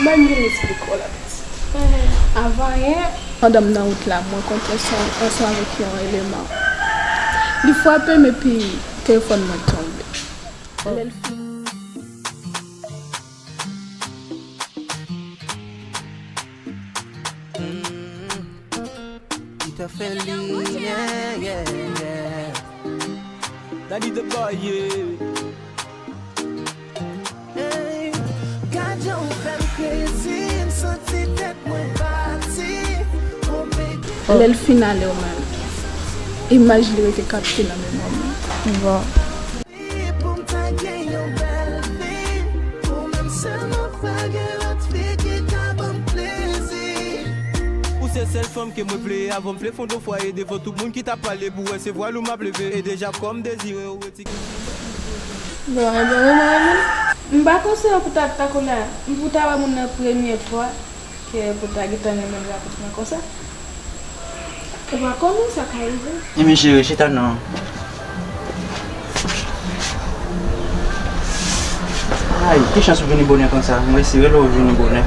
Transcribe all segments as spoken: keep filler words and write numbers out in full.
Ban m vin esplike w la, pitit. Avan yè, pandan m nan wout la, m rankontre ansanm, ansanm avèk yon eleman. Li frape m epi telefòn mwen tonbe. Lè l fin. Li ta fè li, yeah, yeah, yeah. Daddy the boy, yeah. Hey, gad jan w fè m krezi, m santi tèt mwen pati. Oh, baby. Lè l fin ale w menm, imaj li rete kapte nan memwa mwen. Bon. Pou m ta gen yon bèl fi, ou menm sèlman, pa gen lòt fi ki ka ban m plezi. Ou se sèl fanm ke mwen vle, avan m vle fonde yon fwaye devan tout moun ki t ap pale pou wè se vwal ou m ap leve. E deja kò m dezire w retike. Bon, ebyen, mwen, mwen, mwen, m pa konseye w pou ta, ta kounye a, pou ta wè moun nan premye fwa. Ke pou ta gentan renmen l rapidman konsa. Ou pa konnen sa ka rive. Ebyen cheri, chita non. Ay, ki chans ou vini bonè konsa. Mwen si rele w vini bonè.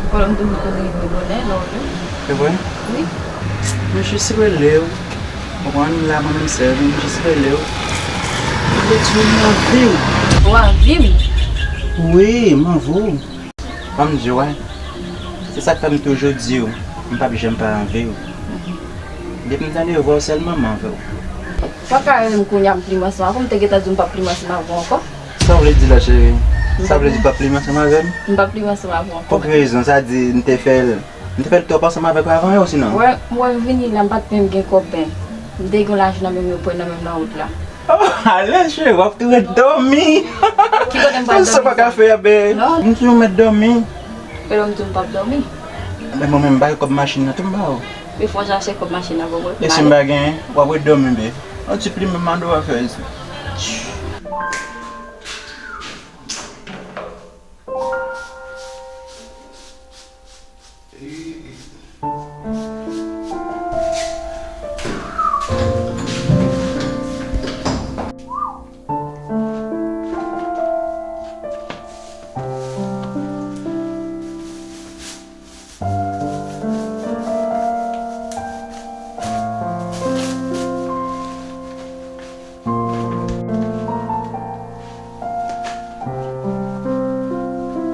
Ou konnen m toujou konn rive bonè lè w vini. Se vre? Wi. Mwen jis rele w. Ou konprann, la mwen menm sèl, mwen jis rele w. Mwen vle di w m anvi w. Ou anvi m? Wi, m anvi w. Ban m di w, wè. Se sa k fè m toujou di w, m p ap janm pa anvi w. Depi m tande vwa w sèlman, m anvi w. Ou pa ka rele m kounye a m plim ansanm avè w, m te gentan di w m p ap plim ansanm avè w ankò. Sa w vle di la, cheri? Sa w vle di w p ap plim ansanm avè m? M p ap plim ansanm avè w ankò. Pou ki rezon? Sa di m te fè l, m te fè l twòp ansanm avèk w avan yo, sinon? Wè, mwen vini la, m pa t menm gen kòb, men m te gen yon lajan nan men m, yo pran nan men m nan wout la. Oh, alèz, cheri, w ap tou ret dòmi. Ki kote m pral dòmi sa? Sa w pa ka fè a, bèl. Non. M toujou mèt dòmi. E lè m di w m p ap dòmi? Men mwen menm, m pa gen kòb machin nan tou, m ba w. Men fò w chache kòb machin nan pou mwen. E si m pa genyen, w ap ret dòmi, bèl. Yon ti plim m mande w a fè isit.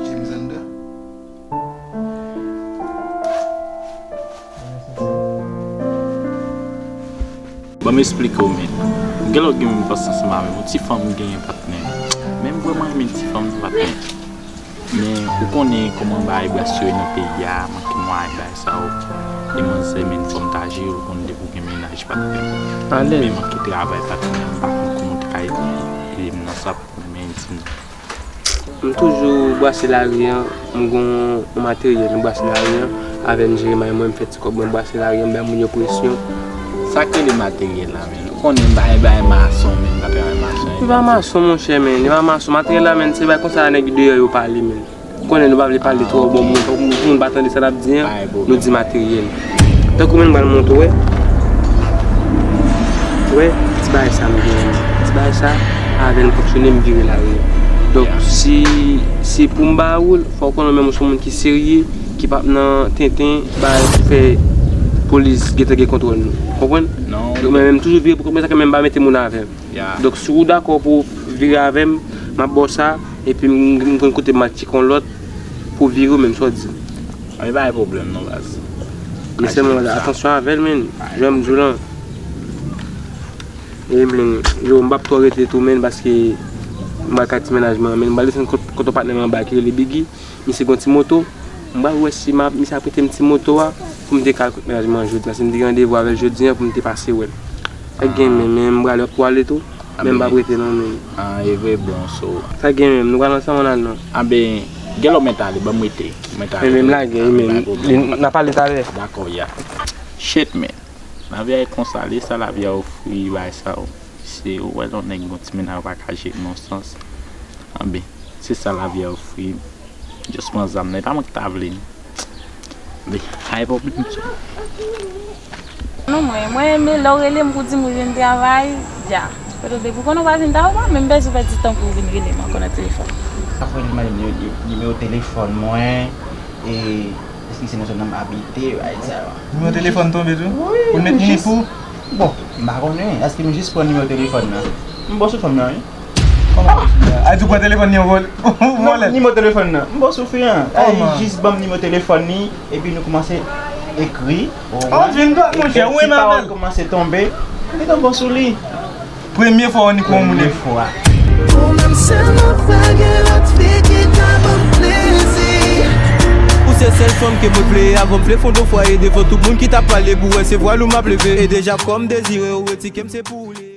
James Under? Ban m esplike w, men. Gen lè w gen menm pase ansanm avè m. Yon ti fanm m genyen, patnè. Men m vrèman renmen ti fanm nan, patnè. Men ou konnen kòman bagay bras yo ye nan peyi a, manke mwayen bagay sa yo. Demanzè, men fò m ta jere w, ou konn depi w gen mennaj, patnè. Alèz. Men manke travay, patnè, m pa konn kòman w te ka ede m nan sa, patnè, men di m. M toujou brase lari an, m gon yon materyèl, m brase lari an, avè m jere may mwen, m fè ti kòb mwen, brase lari an, m bay moun yo presyon. Sa k rele materyèl la, men? Ou konnen m pa gen bagay mason, men m pa travay mason. Li pa mason, monchè, men. Li pa mason. Materyèl la, men, se bay konsa nèg deyò yo pale, men. Ou konnen nou pa vle pale twò, bon, moun, pou moun pa tande sa n ap di an, nou di materyèl. Tankou men m pral montre w, wè. Wè, ti bagay sa nou genyen. Ti bagay sa, avè l m fonksyone, m vire lari. Donk, si, si pou m ba ou l, fò w konnen menm ou se yon moun ki serye, ki p ap nan tenten, bagay ki fè polis gentan gen kontwòl nou. Konprann? Donk, men, men m toujou vire pou kont mwen, sa fè menm m pa mete moun avè m. Donk, si w dakò pou w vire avè m, m ap ba w sa, epi m, m konn kote m al tcheke yon lòt pou w vire w menm, sa w di? Anben, pa gen pwoblèm non, baz. Men sèlman, atansyon avè l, men, jan m di w lan. E, men, yo, m p ap twò rete tou, men, paske m pral kay ti mennaj mwen, men, m pral desann kot, kot yon patnè m anba ki rele Biggy. Misye gen yon ti moto. M pral wè si m ap, misye ap prete m ti moto a pou m te ka al kot mennaj mwen an jodi a. Si m te gen randevou avè l jodi a pou m te pase wè l. Sa gen men, men m prale, pou ale tou. Men m p ap rete non, men. Ah, e vre, bon, so. Sa gen men, nou pral ansanm, ann al non. Anben, gen lè w mèt ale, ban m rete. Mèt ale. Men, men m lage, men n ap pale talè. Dakò, ya. Shit, man. Lavi a e konsa, li sa lavi a ofri, bay sa yo. Se ou wè lè yon nèg gon ti mennaj ou pa ka jere nan yon sans. Anben, se sa lavi a ofri. Just pran zam nan, e pa mwen ki ta vle. Anben, pa gen pwoblèm tou. Non, mwen, mwen renmen lè w rele m pou di m ou vin travay, dja. Ou tande, pou konnen ou pa vin travay, ou pa menm bezwen pèdi tan pou w vin rele m ankò nan telefòn. Fò li mande m ni- nimewo telefòn mwen, e èske se nan zòn nan m abite, bagay sa yo. Nimewo telefòn tonbe tou? Wi, Ou met m minit jis- pou? Bon, m pa konnen, èske m jis pran nimewo telefòn nan? M bon sou fanm nan, wi. A di ou pran telefòn li, ou vòlè? Non, nimewo telefòn nan. M bon sou fi an. Oh, Li man. jis ban m nimewo telefòn li, epi nou kòmanse ekri. Oh, vin dwat, monchè, ou Ti renmen pawòl avè l. Kòmanse tonbe. Li tonbe sou li. Premye fwa ou ni kon moun. Premye fwa. Ou menm sèlman pa gen lòt fi ki ka ban m plezi. Ou se sèl fanm ke mwen vle avan m vle fondon fwaye devan tout moun ki t ap pale pou wè se vwal ou m ap leve. E deja kòm dezire ou retike m se pou ou li.